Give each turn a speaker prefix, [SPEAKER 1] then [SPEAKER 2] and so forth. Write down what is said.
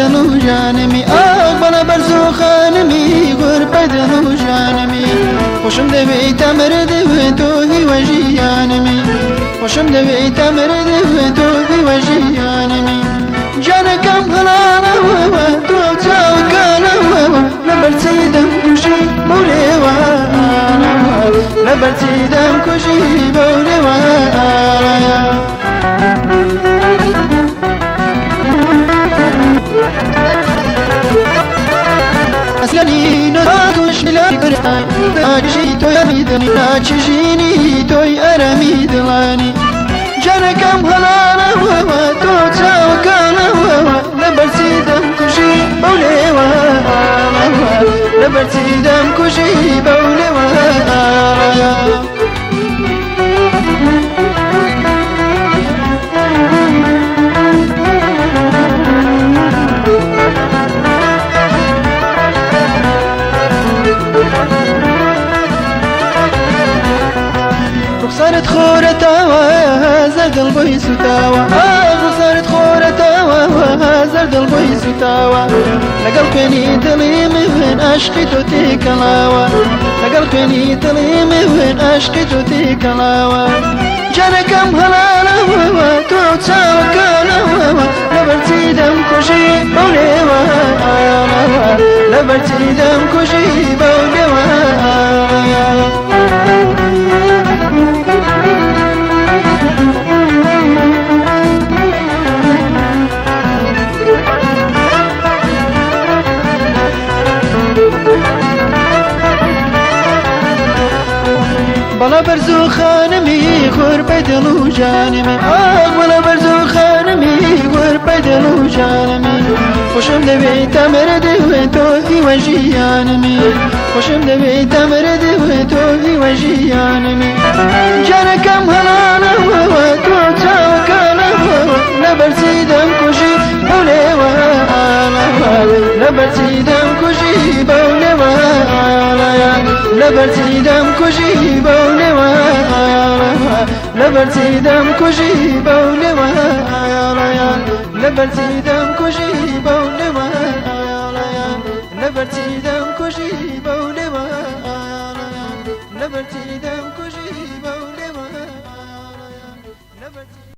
[SPEAKER 1] دڵ و ژیانمی، ئاخ بەڵە بەرز و خانمی غوربەی دڵ و ژیانمی. خۆشم دەوێی تا مردوێ تۆ هیوە ژیانمی، خۆشم دەوێی تا مردوێ تۆ هیوە ژیانمی. گیانەکەم هەڵاڵەوە تۆ چاوەکانەوە، لەبەرچی دەمکوژی بەو لێوانەوە، لەبەرچی دەمکوژی بەو لێوانەوە. ئەسلەنی نۆژی تۆی دڵی ناچژینی تۆی ئەرەمی دڵانی. گیانەکەم هەڵاڵەوە تۆ چاوەکانەوە، لەبەرچی دەمکوژی بەو لێوانەوە، لەبەرچی دەمکوژی بەو لێوانەوە. ڕوخسارت خۆرەتاوە زەر دڵ بۆی سوتاوە، ڕوخسارت خۆرەتاوە زەر دڵ بۆی سوتاوە. لەگەڵ خوێنی دڵی من عشقی تۆ تێکەڵاوە، لەگەڵ خوێنی دڵی من عشقی تۆ تێکەڵاوە. گیانەکەم هەڵاڵەوە تۆ چاوەکانەوە، لەبەرچی دەمکوژی بەو لێوانەوە، لەبەرچی دەمکوژی بەو لێوانەوە. بەڵا بەرز و خانمی غوربەی دڵ و ژیانمی، ئاخ بەڵا بەرز و خانمی غوربەی دڵ و ژیانمی. خۆشم دەوێی تا مردوێ تۆ هیوە ژیانمی، خۆشم دەوێی تا مردوێ تۆ هیوە ژیانمی. گیانەکەم هەڵاڵەوە تۆ چاوەکانەوە، لەبەرچی دەمکوژی بەو لێوانەوە، لەبەرچی دەمکوژی بەو لێوانەوە، لەبەرچی دەمکوژی بەو لێوانەوە، لەبەرچی دەمکوژی بەو لێوانەوە، لەبەرچی دەمکوژی بەو لێوانەوە، لەبەرچی دەمکوژی بەو لێوانەوە، لەبەرچی دەمکوژی بەو لێوانەوە، لەبەرچی.